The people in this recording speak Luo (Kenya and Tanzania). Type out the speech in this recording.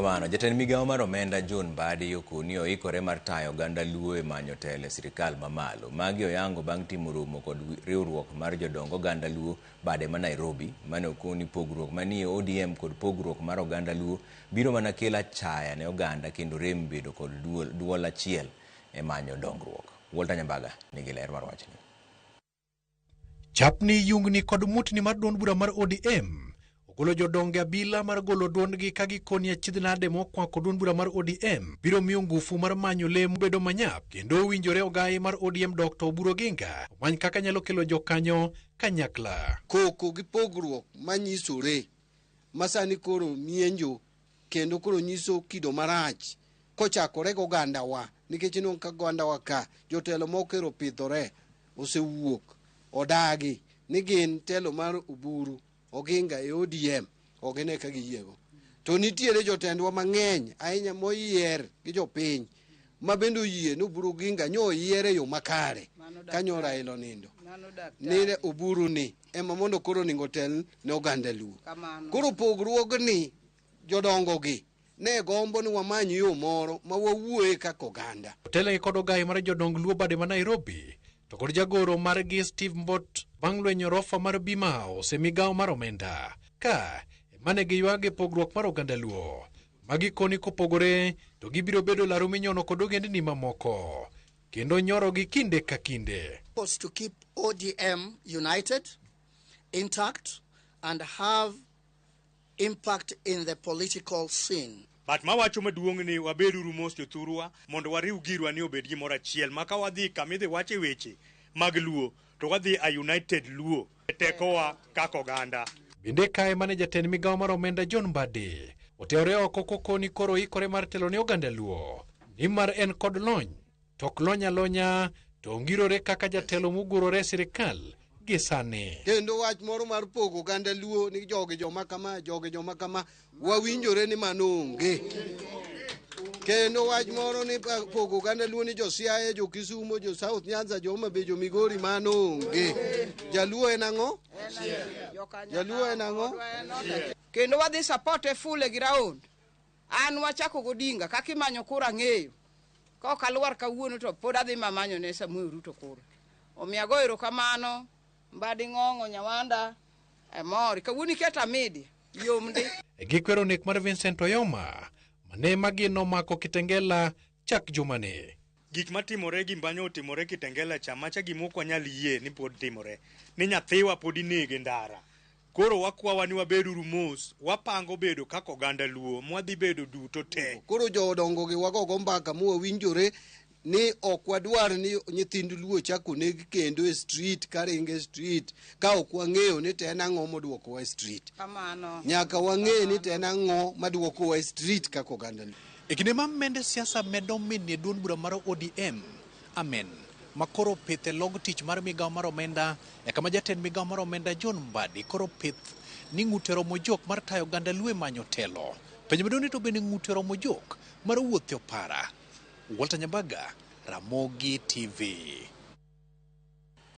Erokamano. Jatend migawo mar omenda John Mbadi okoni oikore mar tayo oganda Luo e manyo telo e sirikal mamalo. Magi oyango bang' timo romo kod riwruok mar jodong oganda Luo bade ma Nairobi mane okoni pogruok manie ODM kod pogruok mar oganda Luo biro mana kelo achaya ne oganda kendo rem bedo kod duol achiel e manyo dongruok. Walter Nyambaga nigi ler mar wachni. Chapni, yungni kod mutni mar duond bura mar ODM ogolo jodonge abila mar golo duondgi ka gikoni achiedh nade mokwako duond bura mar ODM biro miyo ngufu mar manyo lemo bedo manyap kendo owinjore ogayi mar ODM Dr. Oburu Oginga omany kaka nyalo kelo jokanyo kanyakla. Koko gi pogruok manyisore masani koro mienjo kendo koro nyiso kido marach kochakore gi ogandawa nikech inwang'o ka ogandawa ka jotelo moko ero opidhore osewuok odagi ni gin telo mar Oburu Oginga e ODM ok gine ka giyiego. To nitiere jotendwa mang'eny ahinya moyier gi jopiny ma bende oyie ni Oburu Oginga nyo oyier e yo makare kanyo Raila onindo ni Oburu ni ema mondo koro oningo otel ne oganda Luo. Koro pogruogni jodongo gi ne gombo ni wamany yo moro ma wawuoye kaka oganda. Otelnegi kod ogayi mar jodong Luo bade ma Nairobi to kod jagoro margi Steve Mbot bang' lwenyo orofa mar Bima House e migawo mar omenda ka emane giywag e pogruok mar oganda Luo ma gikoni kopogore to gibiro bedo laru minyono kod ogendni mamoko kendo nyorogi kinde ka kinde. Was to keep ODM united, intact, and have impact in the political scene. But mawacho maduong' ni wabeduru mos jothurwa mondo wariw girwa ni obed gimoro achiel ma ka wadhi kama idhi wache weche mag Luo to wadhi a united Luo e tekowa kaka oganda. Bende kae mane jatend migawo mar omenda John Mbadi oterore oko kokoni koro oikore mar telo ne oganda Luo nimar en kod lony to ok lony alonya to ongirore kaka jatelo mogurore e sirikal gi sani. Kendo wach moro mar pogo oganda Luo ni jogi joma kama, jogi joma kama, wawinjore ni mano onge. Kendo wach moro ni pogo oganda Luo ni jo Siaya, jo Kisumo, jo South Nyanza, jo Homa Bay, jo Migori, mano onge. Jaluo en ang'o? Jaluo en ang'o? Kendo wadhi support e full e ground. An wachako godinga kaka imanyo kura ang'eyo. Ka ok alwar kawuono to pod adhi mamanyo ne Samuel Ruto kura. Omiyo ago erokamano Mbadi Ng'ong'o Nyawanda Amor. Kawuono iketa media yom ndi. Gikwero nek mar Vincent Oyoma mane magino omako Kitengela chak jumani. Gik matimore gi mbanyo otimore Kitengela cha macha gima ok wanyal yie ni pod timore. Ni nyathiwa pod inege ndara. Koro wakwawa ni wabeduru mos, wapango bedo kaka oganda Luo, mwadhi bedo duto te. Koro jodongo gi wagogo mbaka mwawinjore ni ok wadwar ni nyithind Luo chak oneg kendo e street karingo e street ka ok wang'eyo ni to en ang'o moduokowa e street. Kamano. Nyaka wang'e ni to en ang'o maduokowa e street kaka oganda Luo. E kinde ma mende siasa medo minie duond bura mar ODM, Amen, ma koro pith e log tich mar migawo mar omenda e kama jatend migawo mar omenda John Mbadi koro pith ni ng'ute romo jok mar tayo oganda Luo e manyo telo. Penjo maduong' ni to bende ng'ute romo jok mar wuotho e opara? Walter Nyambaga, Ramogi TV.